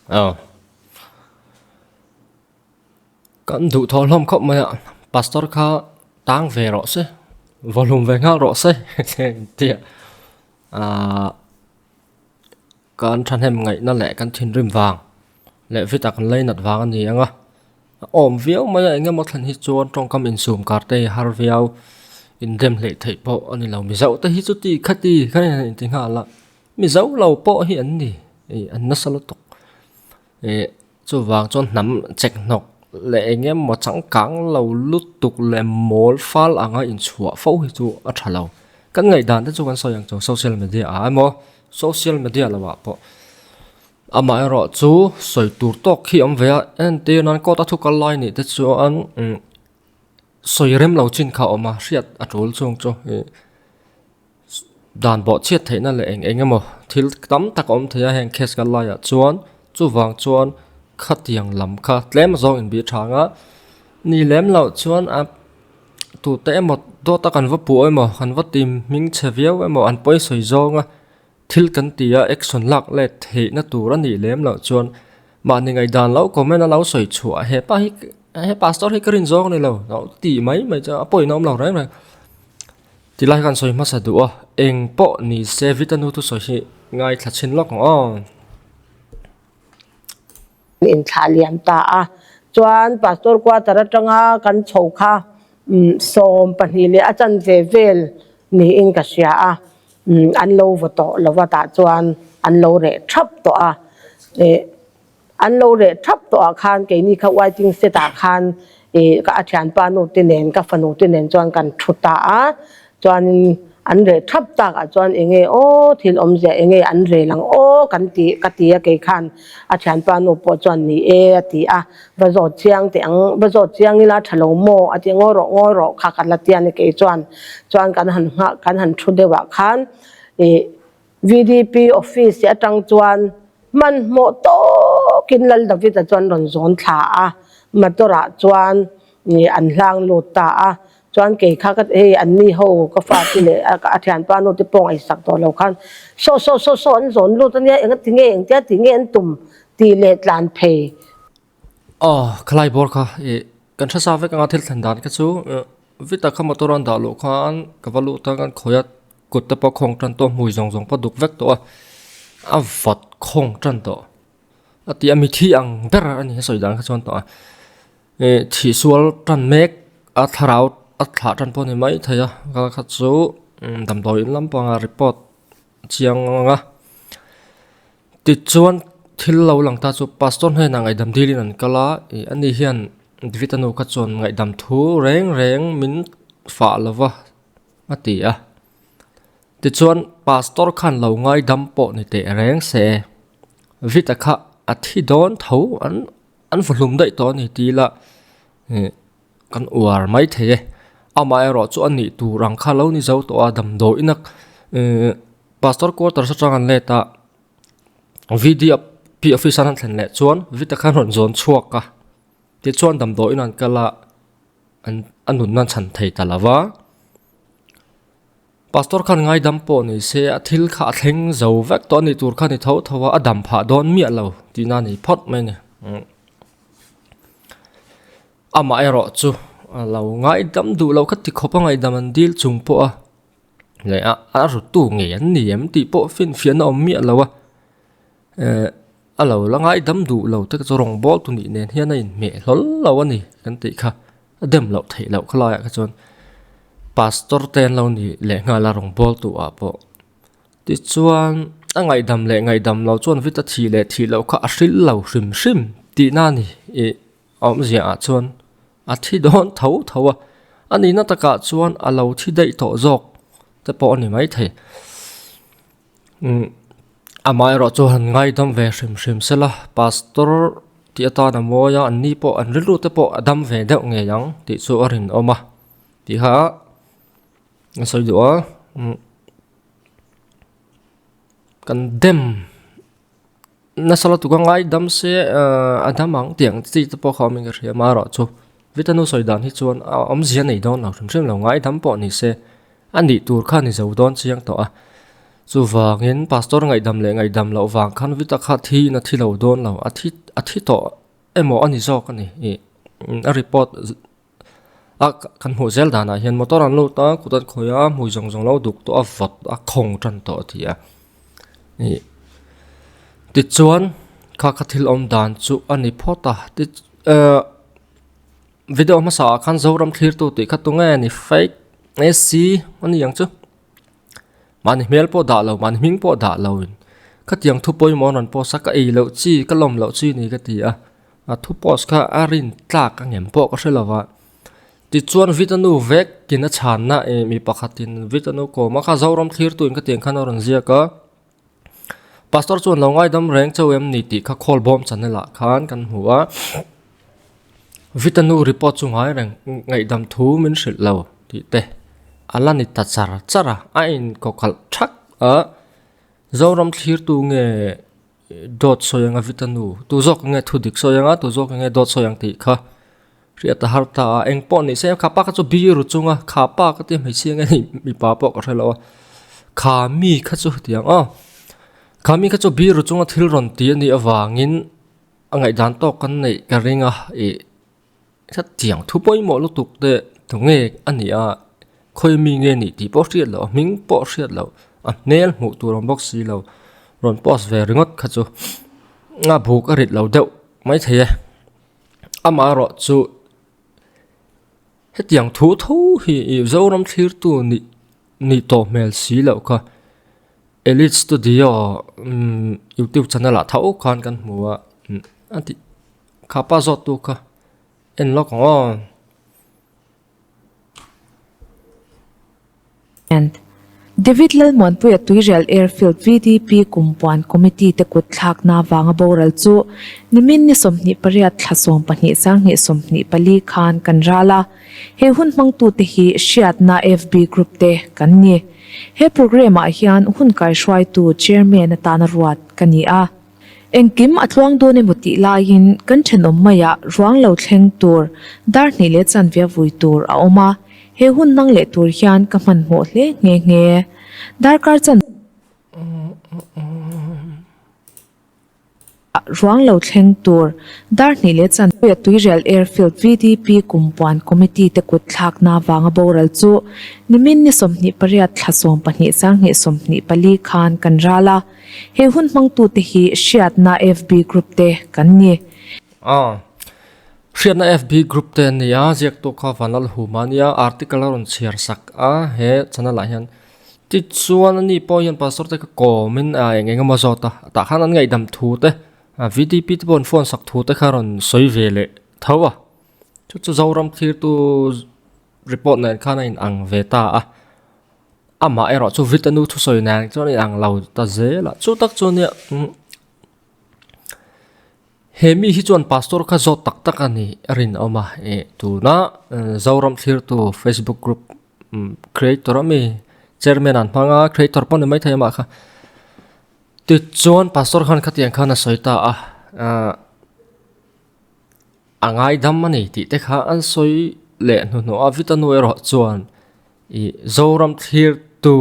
Aw. Kan duh thaw hlawm khawp mai a, Pastor kha tang ve rawh se, vawhlum ve nghal rawh se tia aah kan thahnem ngaihna leh kan thinrim vang leh vita kan leinat vang a ni ang a, a awm viau mai a eng emaw thlen hi chuan tawngkam insum kar te hi har viau indem hleih theih pawh a ni lo Mizo te hi chuti khati kha in inti nghal a, Mizo lo pawh hi an ni ih an nasa lutuk ih chuvang chuan hnam chek hnawk leh eng emaw changkang lo lutuk leh mawl fal anga inchhuah fo hi chu a tha lo kan ngaihdan te chu kan sawi ang chu social media ah emaw social media lo ah pawh amaherawh chu sawi tur tawk hi a awm ve a entir nan court a thu kal lai nih te chuan umm sawi rem lo chin kha a awm a hriat a tul chung chu ih Dan bawh chhiat theihna leh eng eng emaw thil tam tak a awm thei a heng case kan laiah chuan chuvang chuan khatiang lam kha tlem zawng inbih thang a ni lem loh chuan a tute emaw dawt a kan va puh emaw kan va tim hming chhe viau emaw an pawi sawi zawng a thil kan ti a action lak let theihna tur a nih lem loh chuan mahni ngaihdan lo comment a lo sawi chhuah hepa hi he pastor hi ka rin zawng a ni lo lo tih mai mai chuan a pawina awm lo reng reng. Ti lai kan sawi hmasa duh a, eng pawh ni se Vita nu thusawi hi ngaithla chhin lawk ang aw. Inthlah liam ta a, chuan Pastor quarter atanga kan chho kha 20 leh a chanve vel niin ka hria a, an lo vaw tawh lo va tah chuan an lo reh thap tawh a, An lo reh thap tawh ah khan keini kha waiting set ah khan ih ka a thianpa nu te nen ka fanu te nen chuan kan thu ta a, chuanin an reh thap tak ah chuan enge aw thil awmzia enge an rel ang aw kan ti ka ti a kei khan a thianpa nu pawh chuan ni e a ti a, va zawt chiang teh ang va zawt chiang ila tha lo maw a ti ngawi rawh ngawi rawh kha ka la ti a ni kei chuan chuan kan han nghah kan han thu deuh ah khan ih VDP office atang chuan hmanhmawh tawkin Lal David-a chuan rawn zawn thla a, motor-ah chuan an hlang lut ta a, chuan kei kha ka hei an ni ho ka fate leh a thianpa nu te pawh ngaihsak tawh lo khan saw saw saw saw an zawn lut a nia enga ti nge engtia ti nge an tum tih leh tlan phei. Aw khalai bawr kha ih kan hre sa vek anga thil thlen dan kha chu vita kha motor an dah luh khan ka va lut a kan khawi a kut te pawh khawng tan tawh hmui zawng zawng pawh duk vek tawh a a vawt khawng tan tawh a ti a mithi ang ber a ni a sawi dan kha chuan tawh a ih thih sual tan mek a thlarau a thlah tan pawh a ni maithei a kal kha chu damdawi in lampanga report chiang ang a. Tichuan thil lo lang ta chu pastor hnenah ngaihdam dilin an kal a, ih ani hian David-a nu kha chuan ngaihdam thu reng reng min fah lo va a ti a. Tichuan pastor khan lo ngaidam pawh ni teh reng se, David-a kha a thi dawn tho an an vawhlum daih tawh a ni ti ila ih kan uar mai thei e. Amaherawh chu a nih tur ang kha lo ni zo tawh a damdawiin a ih Pastor quarters atang an let a, VDP office an thlen leh chuan Vita khan rawn zawn chhuak a, tichuan damdawiin an kal a, an a nunna an chhan thei ta lo va. Pastor khan ngaidam pawh ni se a thil kha a thleng zo vek tawh a nih tur kha ni tho tho a, a dam phah dawn miah lo tihna a ni phawt mai a ni. Amaherawh chu a lo ngaidam duh loh kha ti khawp a ngaihdam an dil chung pawh a. Leh a a rutu ngei an ni em tih pawh finfiahna awm miah lo a eh a lo la ngaidam duh lo te chu rawng bawl tu nih nen hian a inhmeh hlawl lo a ni kan tih kha a dem loh theih loh khalai ah kha chuan pastor te an lo ni leh nghal a rawng bawl tu ah pawh tichuan a ngaihdam leh ngaihdam lo chuan vita thih leh thih loh kha a hrilh lo hrim hrim tihna a ni ih. A awmzia ah chuan a thi dawn tho tho a, a nihna takah chuan a lo thi daih tawh zawk te pawh a ni maithei. Umm amaherawh chu han ngaidam ve hrim hrim sela pastor tih atan a mawi a, an ni pawh an rilru te pawh a dam ve deuh ngei ang tih chu a rinawm a tih kha a sawi duh a, umm kan dem. Nasa lutuk a ngaidam se a dam ang tih ang chi te pawh kha awmin ka hria amaherawh chu Vitanu sawi dan hi chuan a awmzia nei dawn lo hrim hrim lo ngaidam pawh ni se a nih tur kha ni zo dawn chiang tawh a. Chuvangin pastor ngaihdam leh ngaihdam loh vang khan Vita kha thi in a thi lo dawn lo, a thi a thi tawh emaw a ni zawk a ni. Ih a report a kan hmuh zel danah hian motor an lut a, kut an khawih a, hmui zawng zawng lo duk tawh a, vawt a khawng tan tawh a ti a. Ih tichuan kha kha thil awm dan chu a ni phawt a, ti eh video hmasa ah khan Zoram thlirtu tih kha tunge ni fake AC a ni ang chu. Mahni hmel pawh dah lo, mahni hming pawh dah lo in khatiang thu pawimawh an rawn post a, ka ei loh chi, ka lawm loh chi ni ka ti a, a thu post kha a rin tlak a ngem pawh ka hre lo va. Tichuan Vitanu vek in a chhanna ih mi pakhatin Vitanu kawm a kha Zoram thlirtu in khatiang khan a rawn ziak a, Pastor chuan lo ngaidam reng chauh em ni tih kha call bawm channel ah khan kan hmu a, Vitanu report chu ngai reng ngaihdam thu min hrilh lo tih te a la ni ta char char a, a inkawkalh thak a, Zoram thlirtu nge dawt sawi anga Vitanu tu zawk nge thu dik sawi anga tu zawk nge dawt sawi ang tih kha hriat a har ta a, eng pawh ni se kha pa kha chu biru chunga kha pa ka tia hmeichhia nge ni mipa pawh ka hre lo a, kha mi kha chu hetiang aw kha mi kha chu biru chunga thil rawn ti a nih avangin a ngaihdan tawk kan neih ka ring a ih hetiang thu pawimawh lutuk te tunge a nih a khawi mi nge nih tih pawh hriat loh a hming pawh hriat loh a hmel hmuh tur awm bawk si lo rawn post ve ringawt kha chu a buk a rit lo deuh maithei e. Amaherawh chu hetiang thu tho hi ih Zoram thlirtu nih nih tawh hmel si loh kha Elite Studio umm youtube channel ah tho khan kan hmu a a tih kha pa zawt tu kha en lawk ang aw. David Lalmuanpuia Tuirial Airfield VDP Kumpuan Committee te kut thlakna avanga boral chu nimin ni 28 thla 12 sanghnih 24 khan kan ral a. He hun hmangtute hi hriatna FB Group te kan ni. He programme ah hian hun kaihruaitu Chairman atana ruat ka ni a. Engkim a tluang dawn emaw tih laiin kan thenawm maiah ruang lo thleng tur dar hnih leh chanve vui tur a awm a, he hun hmang leh tur hian ka hmanhmawh hle nghe nghe. Darkar chan Ruang lo thleng tur dar hnih leh chanve Tuirial Airfield VDP Kumpuan Committee te kut thlakna avanga boral chu nimin ni 28 thla 12 sanghnih 24 khan kan ral a. He hun hmangtute hi Hriatna FB Group te kan ni. A. Hriatna FB Group te an ni a, ziaktu kha Vanlal Huma a nia, article a rawn chhiar sak a he channel ah hian. Tichuan ani pawh hian pastor te kha kawmin a eng eng emaw zawt a, tah khan an ngaihdam thu te, VDP te pawh an phone sak thu te kha rawn sawi ve leh tho a. Chu chu Zoram thlirtu report nen khan a inang ve ta a. Amah erawh chu Vita nu thusawi nen chuan a inang lo ta zel a, chu tak chu nia he mi hi chuan pastor kha zawt tak tak a ni a rinawm a, ih tuna Zoram thlirtu Facebook group creator a mi chairman an hmang a creator pawh ni maithei amah kha tichuan pastor khan khatiang khan a sawi ta a ah. A ngaidam a ni tih te kha an sawi leh hnuhnawh a, Vita nu erawh chuan ih Zoram thlirtu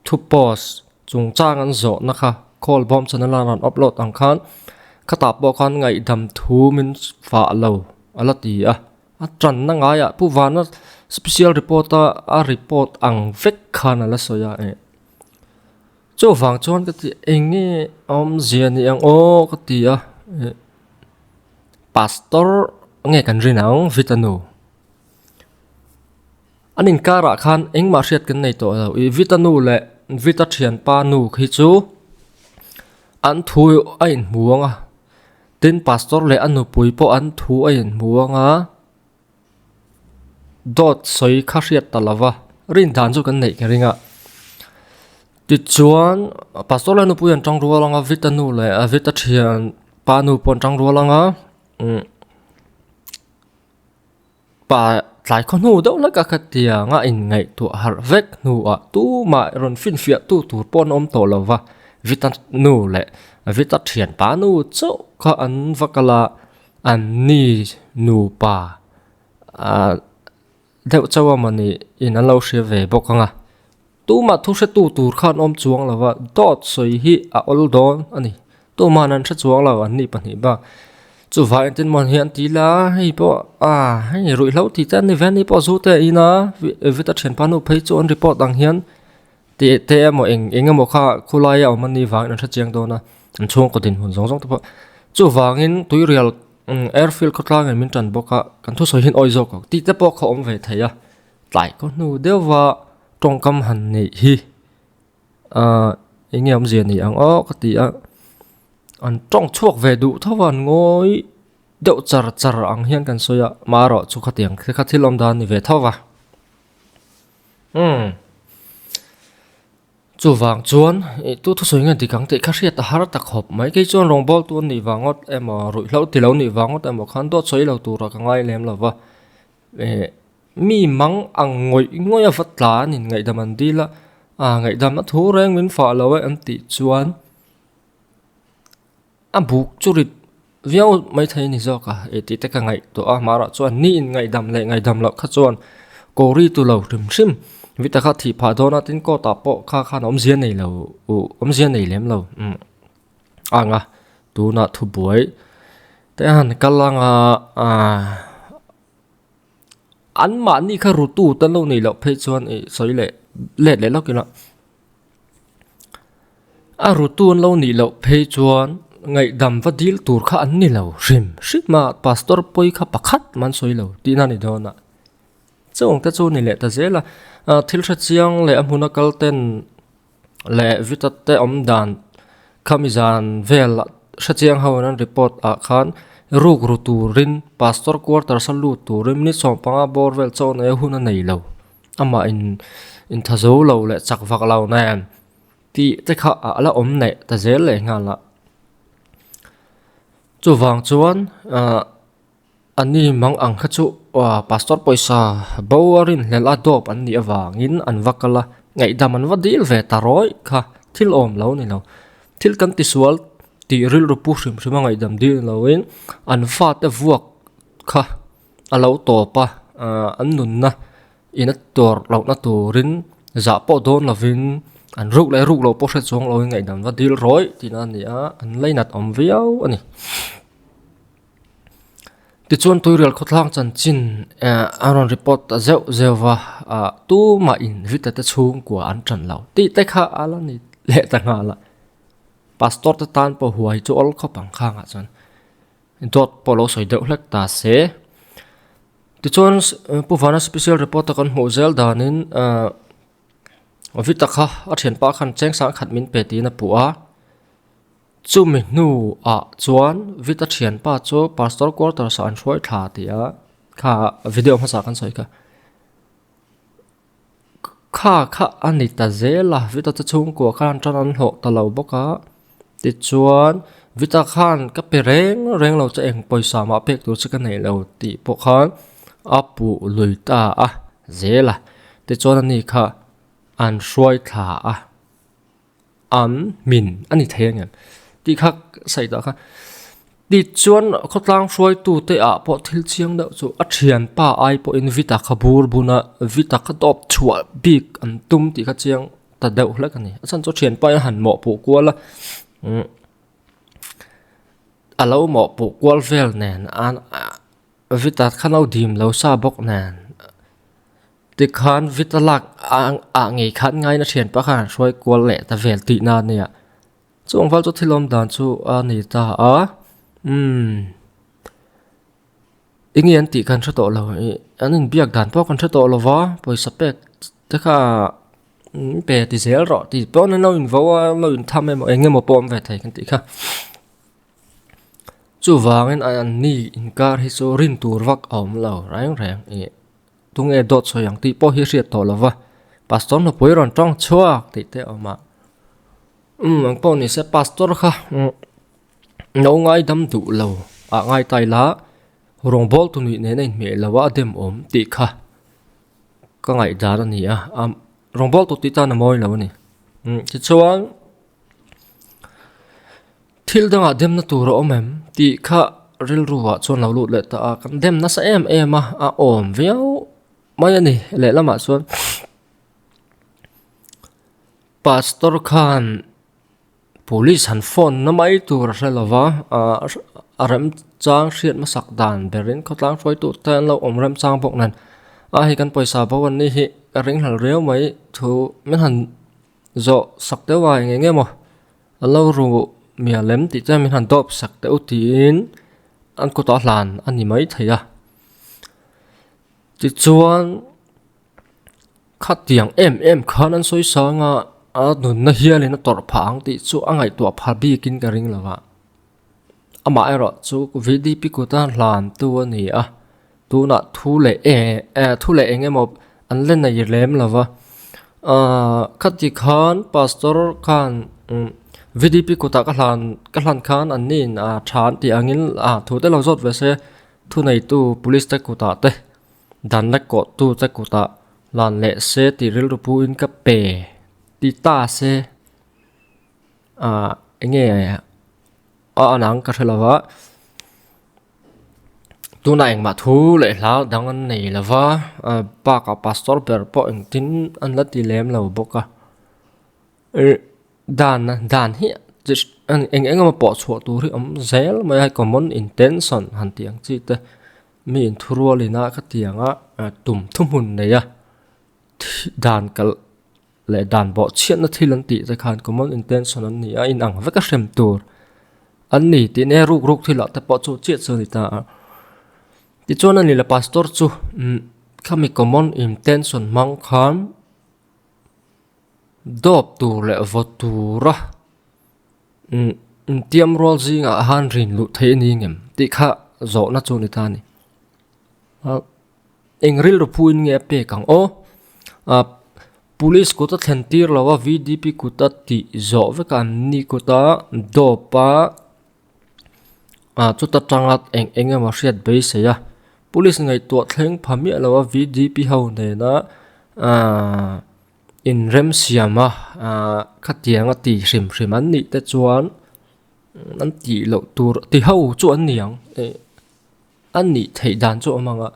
thu post chungchang an zawhna kha call bawm channel a rawn upload ang khan khatah pawh khan ngaihdam thu min fah lo a la ti a, a tanna ngaiah Pu Vana special report a a report ang vek khan a la sawi a eh chuvang chuan ka ti eng nge awmzia ni ang aw ka ti a eh. Pastor nge kan rin ang Vita nu. An inkarah khan engmah hriat kan nei tawh lo. Ih Vita nu leh Vita thianpa nu khi chu an thu a inhmu ang a. Tin Pastor leh a nupui pawh an thu a inhmu ang a. Dawt sawi kha hriat ta lo va, rin dan chu kan neih ka ring a. Tichuan Pastor leh a nupui an tang rual ang a, Vita nu leh Vita thian pa nu pawh an tang rual ang a, umm pa tlai khaw hnu deuh hlek a khatiang a inngaihtuah harh vek hnuah tumah rawn finfiah tu tur pawh an awm tawh lo va, Vita nu leh Vita thian pa nu chauh kha an va kal a. An ni nupa ah deuh chauh a mawni in an lo hria ve bawk ang a. Tumah thu hretu tur khan awm chuang lo va, dawt sawi hi a awl dawn a ni. Tuma'n an hre chuang lo an nih pahnih bak. Chuvang engtin maw hi an ti la, hei pawh ah hei ruihhlo tih te an ni ve a ni pawh zu te a in a, Vita thianpa nu phei chu an report ang hian tih te emaw eng eng emaw kha khulai a awm a nih vangin an hre chiang dawn a, an chhungkaw dinhmun zawng zawng te pawh. Chuvangin tuirial airfield khawtlangin min tan bawk a, kan thusawi hian awi zawk ang tih te pawh kha awm ve thei a. Tlai khaw hnu deuhva tawngkam han neih hi ahh eng nge awmzia ni ang aw ka ti a, an tawng chhuak ve duh tho a an ngawi deuh char char ang hian kan sawi a marawh chu khatiang te kha thil awm dan a ni ve tho va umm chuvang chuan ih tu thusawi nge dik ang tih kha hriat a har ta khawp mai kei chuan rawngbâwl tu an nih vang ngawt emaw ruihhlo ti lo nih vang ngawt emaw khan dawt sawi lo tura ka ngai lem lo va eh. Mi mang ang ngawih ngawih a va tlan in ngaihdam an dil a, ah ngaihdam a thu reng min fah lo e an tih chuan a buk chu rit viau maithei a ni zawk a, eh tih te ka ngaihtuah a mahrawh chuan ni in ngaihdam leh ngaihdam loh kha chuan kawri tu lo hrim hrim vita kha thih phah dawn a tin court ah pawh kha khan awmzia nei lo uh awmzia nei lem lo umm ang a tunah thubuai te han kal anga ah. An mahni kha rutu te lo neih loh phei chuan ih sawi leh let leh lawk ila a rutu an lo nih loh phei chuan ngaihdam va dil tur kha an ni lo hrim hrim a pastor pawi kha pakhat mah an sawi lo tihna a ni dawn a chung te chu a ni leh ta zel a ah thil hre chiang leh a hmuna kal ten leh vita te awm dan khami zan vel hre chiang ho an report ah khan ruk ru turin pastor quarters a lut turin minute 15 bawr vel chaw nei a hun a nei lo amah in intha zo lo leh chak vak lo nen tih te kha a la awm neih ta zel leh nghal a chuvang chuan ah. A ni mang ang kha chu pastor pawisa bo a rinhlelh a dawp an nih avangin an va kal a, ngaihdam an va dil ve ta rawih kha thil awm lo ni lo. Thil kan tisual tih rilru pu hrim hrim a ngaihdam dil ni loin an fate vuak kha a lo tawp a, an nunna in a tuar lohna turin zah pawh dawn lovin an ruk leh ruk loh pawh hre chuang loin ngaihdam va dil rawih tihna a ni a, an lainat awm viau a ni. Tichuan Tuirial khawthlang chanchin eh a rawn report ta zeuh zeuh va, ah tumah in Vita te chhungkua an tan lo tih te kha a la ni leh ta nghal a. Pastor te tan pawh huai chu awl khawp ang khangah chuan dawt pawh lo sawi deuh hlek ta se. Tichuan Pu Vana special report a kan hmuh zel danin ah Vita kha a thianpa khan cheng sangkhat min pe tiin a puh a. Chumi hnuah chuan Vita thianpa chu Pastor Quarters ah an hruai thla tih a kha video hmasa kan sawi kha. Kha kha a ni ta zel a, Vita te chhungkua khan tan an hlawh ta lo bawk a, tichuan Vita khan ka pe reng reng lo che eng pawisa mah pek tur che ka nei lo tih pawh khan a puh lui ta a zel a, tichuan ani kha an hruai thla a. An min a ni thei angem tih kha sawi tawh kha tichuan khawtlang hruaitu te ah pawh thil chiang deuh chu a thianpa ai pawhin vita kha bur bun a vita kha dawp chhuah bik an tum tih kha chiang ta deuh hlek a ni a chhan chu thianpa in a han mawhpuh kual a umm a lo mawhpuh kual vel nen a vita kha lo dim lo sa bawk nen. Tikhan Vita lak ah ngei khan ngaina thianpa khan an hruai kual leh ta vel tihna a nia. Chung val chu thil awm dan chu a ni ta a, umm enge an tih khan hre tawh lo ih an inbiak dan pawh kan hre tawh lo va, pawisa pek te kha min pe ti zel rawh tih pawn an lo invo a, an lo intham emaw eng emaw pawh awm ve thei kan tih kha. Chuvangin an ni inkar hi chu rin tur vak a awm lo reng reng ih. Tunge dawt sawi ang tih pawh hi hriat tawh lo va, Pastor nupui rawn tawng chhuak tih te a awm a. Umm ang pawh ni se Pastor kha umm no ngaidam duh lo ah ngai ta ila rawngbâwl tu nuih nen a inhmeh lo a a dem awm tih kha ka ngaihdan a ni a, rawngbâwl tu tih tan a mawi lo a ni. Umm tichuan. Thil dangah demna tur a awm em tih kha rilru ah chuan lo lut leh ta a, kan dem nasa em em a, a awm viau mai a ni lehlamah chuan. Pastor khan police han phone na mai tur a hre lo va, a remchang hriat hmasak dan berin khawtlang hruaitu te an lo awm remchang bawk nen a hei kan pawisa bo an ni hi ka ringhlel riau mai thu min han zawh sak deuh a eng eng emaw an lo ru mial em tih te min han dawp sak deuh tiin an kutah hlan a ni maithei a tichuan. Khatiang em em khan an sawi sang a, a nunna hialin a tawrh phah ang tih chu a ngaihtuah phah bikin ka ring lo va. Amah erawh chu VDP kuta hlan tu a ni a, tunah thu leh e thu leh eng emaw an la nei lem lo va. Ahh khati khan pastor khan VDP kutah ka hlan ka hlan khan an ni in a tha an tih angin a thu te lo zawt ve se thuneitu police te kutah te. Dan la kawh tu te kutah lan leh se tih rilru pu in ka pe ti ta se ah enge a an ang ka hre lo va tunah engmah thu leh hla dang an nei lo va bakah pastor ber pawh engtin an la ti lem lo bawk a. Dan dan hi eng eng emaw pawh chhuah tur hi awm zel mai a common intention han tih ang chi te mi inthurual ina ka ti ang a tum thuhmun nei a dan kalh leh dan bawh chhiatna thil an tih te khan common intention an ni a inang vek a hrem tur an ni tih nia ruk ruk thil ah te pawh chu chiah chu a ni ta a tichuan a ni le pastor chu khami common intention hmang khan. Dawp tur leh vaw tura intiam rual zingah han rin luh theih a ni ngem tih kha zawhna chu a ni ta a ni. Eng rilru phuin nge a pek ang aw? Ah police kut a thlen tir lo a VDP kut a tih zawh vek a an ni kut a dawp a ah chuta tanga eng eng emaw hriat beisei a police ngaihtuah thleng pha miah lo a VDP ho nena ah inremsiam a ah khatiang a ti hrim hrim an nih te chuan an tih loh tur ti ho chu an ni ang eh a nih theih dan chu a awm ang a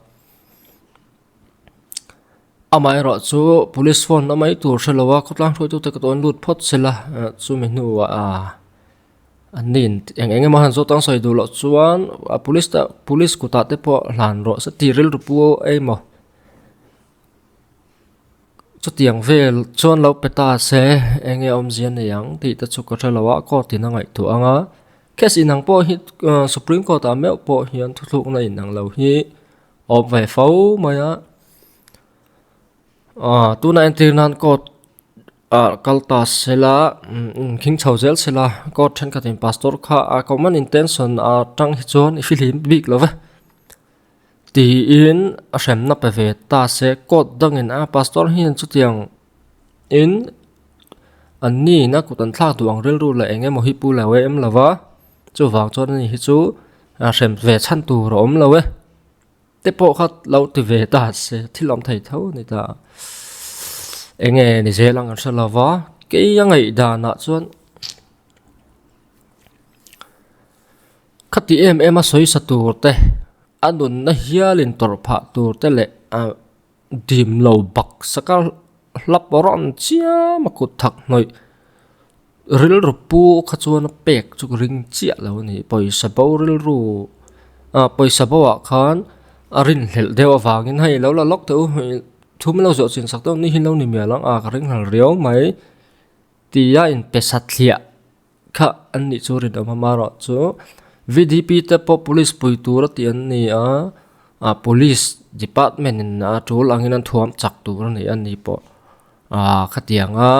amaherawh chu police phone a mai tur hre lo a khawtlang hruaitute ka tawn lut phawt sela chumi hnuah ah. An ni in eng eng emaw han zawt ang sawi duh loh chuan a police te police kutah te pawh hlan rawh se tih rilru pu emaw chutiang vel chuan lo pe ta se eng nge awmzia nei ang tih te chu ka hre lo a court in a ngaihtuah ang a case inang pawh hi ah supreme court ah meuh pawh hian thuthlukna inang lo hi awm ve fo mai a. Aaa tuna entir nan court ah kal ta sela khing chho zel sela court thenkhatin pastor kha a common intention a tang hi chuan i fihlim bik lo ve tiin a hremna pe ve ta se court dangin a pastor hian chutiang in an ni in a kut an thlak duh ang rilru leh eng emaw hi pu lo em lo va chuvang chuan ani hi chu a hrem ve chhan tur a awm lo e. Te pawh kha lo ti ve ta se thil awm thei tho a ni ta. Enge ni zel ang an hre lo va, kei a ngaih danah chuan khati em em a sawi sa tur te, a nunna hialin tawrh phah tur te leh ah dim lo bak saka hlap rawn chiam a kut thak hnawih Rilru pu kha chuan a pek chu ka ring chiah lo a ni. Pawisa bo rilru ah pawisa bo ah khan a rinhlelh deuh avangin hei lo la lawk teh u thu min lo zawh chin sak deuh ni hi lo ni mial ang a ka ringhlel riau mai tia inpe satliah kha an nih chu rinawm amaherawh chu V D P te pawh police pui tur a tih an ni a ah police department in a tul angin an thuam chak tur a ni a ni pawh ah khatiang a.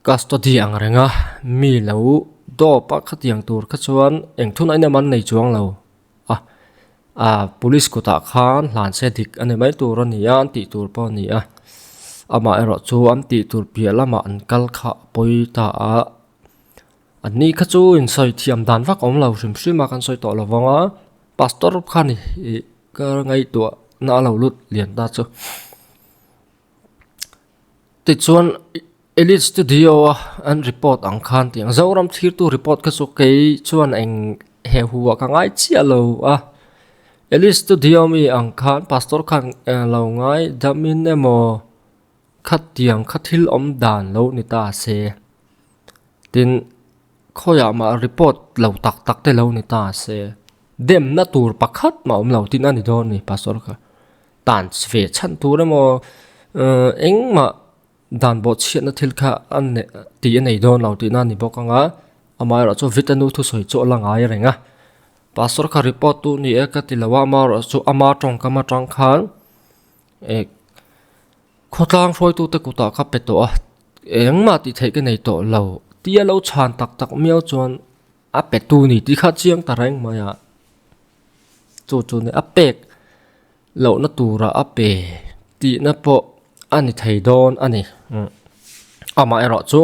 Custody ang reng a, mi lo dawp a khatiang tur kha chuan eng thun a inawm an nei chuang lo a, ah police kutah khan hlan se dik a ni mai tur a ni a, an tih tur pawh a ni a, amah erawh chu an tih tur piah lamah an kal kha a pawi ta a, an ni kha chu insawi thiam dan vak a awm lo hrim hrim a kan sawi tawh lo vang a, pastor kha ni ih ka ngaihtuah na a lo lut lian ta chu. Tichuan Elite Studio a an report ang khan tih ang Zoram thirtu report kha chu kei chuan eng he hu ah ka ngai chiah lo a Elite Studio mi ang khan pastor khan lo ngai dam in emaw. Khatiang kha thil awm dan lo ni ta se. Tin, khawiah mah report lo tak tak te lo ni ta se. Demna tur pakhat mah awm lo tin a ni dawn ni Pastor kha. Tan ve chhan tur emaw engmah dan bawhchhiatna thil kha a ne tih a nei dawn lo tihna a ni bawk ang a, amaherawhchu Vitanu thusawi chu a la ngai reng a. Pastor kha report tu ni e ka ti lo a, amaherawhchu ama tawngkam atang khan eh khawtlang hruaitute kutah kha pe tawh a, engmah tih theih ka nei tawh lo tia lo chhan tak tak miau chuan a pe tu ni tih kha chiang ta reng mai a, chu chu a pek lohna tura a pe tihna pawh a ni thei dawn a ni. Amaherawh chu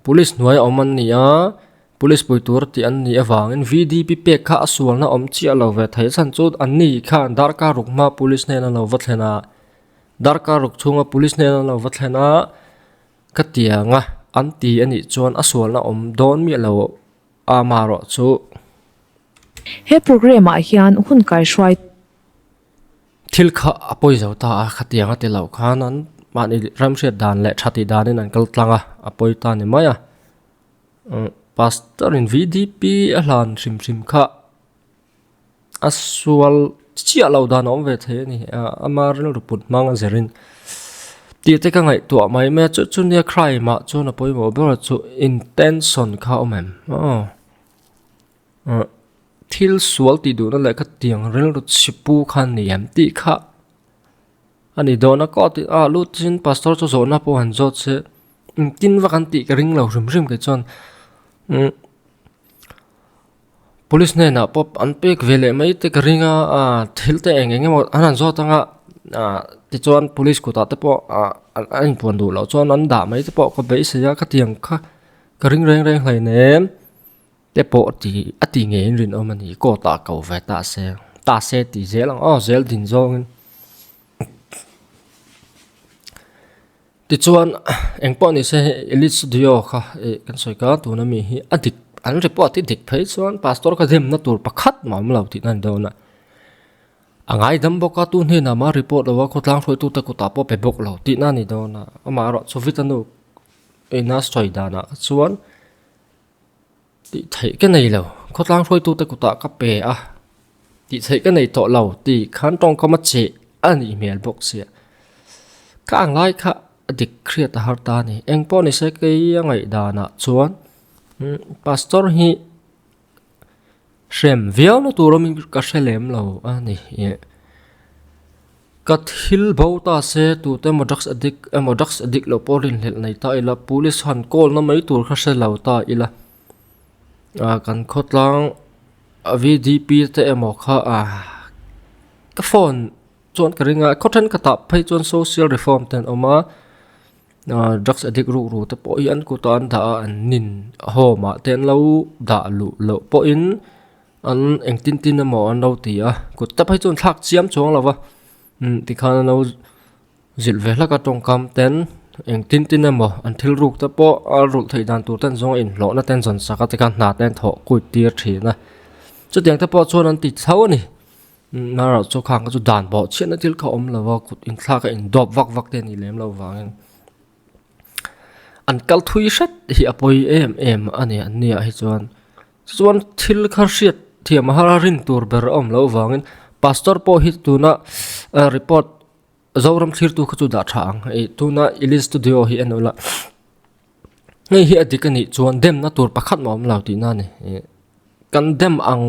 police hnuai a awm an ni a, police pui tur tih an nih avangin VDP pek kha a sualna awm chiah lo ve thei chhan chu an ni khan darkar ruk hma police hnena lo va thlen a, darkar ruk chhunga police hnena lo va thlen a ka tiang a an ti a nih chuan a sualna awm dawn miah lo amaherawh chu. He programme ah hian hun kaihruai. Thil kha a pawi zo ta a, khatiang a ti loh khan an mahni ramhriat dan leh tha tih danin an kal tlang a, a pawi ta ni mai a. Pastor in VDP a hlan hrim hrim kha a sual chiah loh dan a awm ve thei a ni, ama rilru put hmang a zirin tih te ka ngaihtuah mai mai a, chu chu nia crime ah chuan a pawimawh ber chu intention kha a awm em aw. Thil sual tih duhna leh khatiang rilru chhipu kha a ni em tih kha a ni dawn a kaw tih ah lut chin pastor chu zawhna pawh han zawt se engtin vak an tih ka ring lo hrim hrim kei chuan umm police hnenah pawh an pek ve leh mai te ka ring a ah thil te eng eng emaw an han zawt ang a ah tichuan police kutah te pawh ah an inpuan duh loh chuan an dah mai te pawh ka beisei a khatiang kha ka ring reng reng hleinem. Te pawh ti a ti ngeiin rinawm a ni court ah ko ve ta se ta se tih zel ang aw zel din zawngin tichuan engpawh ni se elite studio kha ih kan sawi ka tuna mi hi a dik an report hi dik phei chuan pastor kha demna tur pakhat mah awm lo tih na ni dawn a a ngaidam bawk a tu hnenah mah report lo a khawtlang hruaitute kutah pawh pe bawk lo tih na ni dawn a amaherawhchu vitanu ina sawi danah kha chuan. Tih theih ka nei lo, khawtlang hruaitute kutah ka pe a, tih theih ka nei tawh lo tih khan tawngkam a cheh a nih hmel bawk sia. Ka ang lai kha a dik hriat a har ta a ni. Eng pawh ni se kei a ngaihdanah chuan pastor hi hrem viau na tur awmin ka hre lem lo a ni. Ka thil bo ta se tute emaw drugs addict emaw drugs addict loh pawh rinhlelh nei ta ila police han call na mai tur kha hre lo ta ila ah kan khawtlang V_D_P te emaw kha ah ka phone chuan ka ring a khaw thenkhatah phei chuan social reform te an awm a ah drugs addict ruk ru te pawh hi an kutah an dah a an nin home ah te an lo dah luh loh pawhin. An engtin tin emaw an lo ti a, kut te phei chu an thlak chiam chuang lo va, umm tikhan an lo zilh ve hlak a tawngkam ten engtin tin emaw an thil ruk te pawh a rulh theih dan tur ten zawng a inhlawhna te an zawn sak a tikhan hna te an thawh kuit tir thin a, chutiang te pawh chuan an ti chho a ni, umm erawh chu khang kha chu dan bawh chhiatna thil kha a awm lo va kut inthlak a indawp vak vak te a nih lem loh vangin an kal thui hret hi a pawi em em a ni an niah hi chuan. Chuan thil kha hriat thiam a har a rin tur ber a awm loh vangin pastor pawh hi tuna report Zoram thlirtu kha chu dah tha ang hei tuna Elite Studio hi en ula hei hi a dik a nih chuan demna tur pakhat mah a awm lo tihna a ni kan dem ang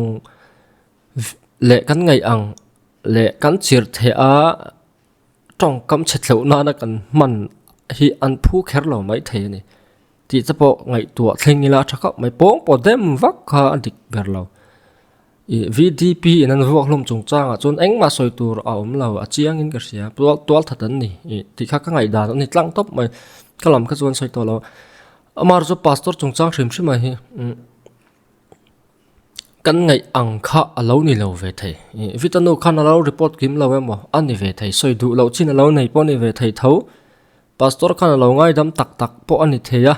leh kan ngaih ang leh kan chirh theh a tawngkam chhe tleuh nana kan hman hi an phu kher lo maithei a ni. Tih te pawh ngaihtuah thleng ila a tha khauh mai pawng pawh dem vak kha a dik ber lo. Ih VDP in an vuak hlawm chungchangah chuan engmah sawi tur a awm lo a chiangin ka hria tual tual that an ni ih tih kha ka ngaihdan a ni tlang tawp mai ka lam kha chuan sawi tawh lo. Amah chu pastor chungchang hrim hrim a hi umm kan ngaih ang kha a lo ni lo ve thei ih Vitanu khan a lo report kim lo emaw a ni ve thei sawi duh loh chin a lo nei pawh a ni ve thei tho. Pastor khan a lo ngaidam tak tak pawh a ni thei a,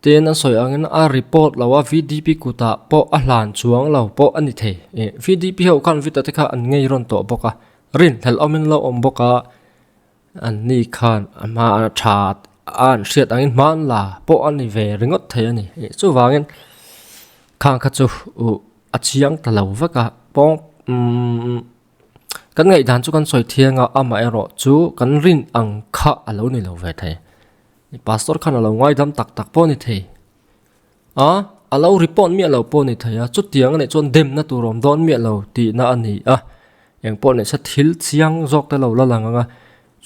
tin an sawi angin a report lo a VDP kutah pawh a hlan chuang lo pawh a ni thei. Ih VDP ho khan Vita te kha an ngei rawn tawh bawk a, rinhlelh awmin lo awm bawk a. An ni khan a hma a tha a an hriat angin hma an la pawh a ni ve ringawt thei a ni. Chuvangin khang kha chu uh a chiang ta lo vek a pawng umm kan ngaihdan chu kan sawi thiang a amaherawh chu kan rin ang kha a lo ni lo ve thei. Pastor khan a lo ngaidam tak tak pawh a ni thei. A, a lo report miah lo pawh a ni thei a, chutiang a nih chuan demna tur awm dawn miah lo tihna a ni a, eng pawh nihse thil chiang zawk te lo la lang ang a,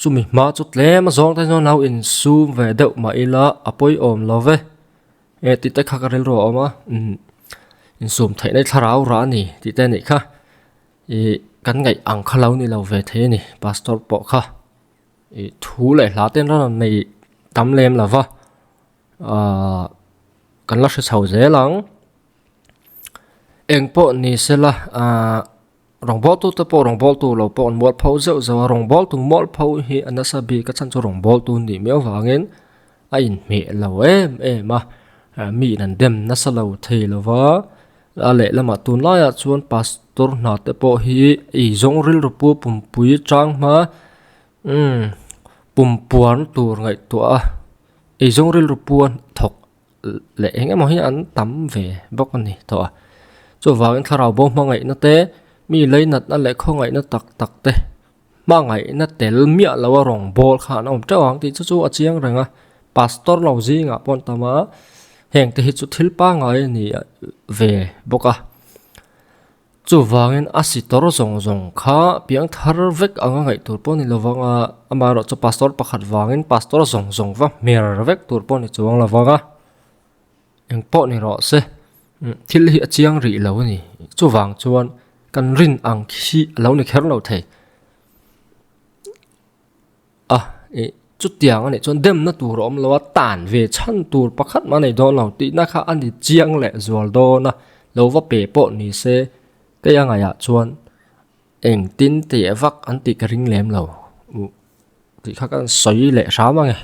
chumi hma chu tlem a zawng te chuan lo insum ve deuh mah ila a pawihawm lo ve, e tih te kha ka rilru a awm a, umm insum theihna hi thlarau rah a ni tih te a nih kha, ih kan ngaih ang kha lo ni lo ve thei a ni pastor pawh kha, ih thu leh hla te an rawn nei tam lem lo va. Ahh kan la hre chho zel ang eng pawh ni sela ahh rawngbawltu te pawh rawngbawltu lo pawh an mualpho zeuh zeuh a rawngbawltu mualpho hi a nasa bik a chhan chu rawngbawltu nih miau vangin a inhmeh lo em em a mi in an dem nasa lo thei lo va a lehlamah tunlaiah chuan pastor hna te pawh hi eizawng rilru pu pumpui chang hma umm pumpuan tur ngaihtuah a. Eizawng rilru puan thawk leh eng emaw hi an tam ve bawk a ni tawh a. Chuvangin thlarau bo hmangaihna te, mi leinatna leh khawngaihna tak tak te hmangaihna tel miah loa rawn bawl kha an awm teuh ang tih chu chu a chiang reng a. Pastor lo zingah pawh an tam a, heng te hi chu thil pangngai a ni ve bawk a. Chuvangin a sitor zawng zawng kha piang thar vek anga ngaih tur pawh a ni lovang a, amaherawh chu pastor pakhat vangin pastor zawng zawng va hmer vek tur pawh a ni chuang lovang a, eng pawh ni rawh se thil hi a chiang rih lo a ni. Chuvang chuan kan rin ang khi a lo ni kher lo thei. A, ih, chutiang a nih chuan demna tur a awm lo a, tan ve chhan tur pakhat mah a nei dawn lo tihna kha a ni chiang leh zual dawn a, lo va pe pawh ni se kei a ngaihah chuan engtin teh vak an tih ka ring lem lo, uh, tih kha ka sawi leh hram ang e.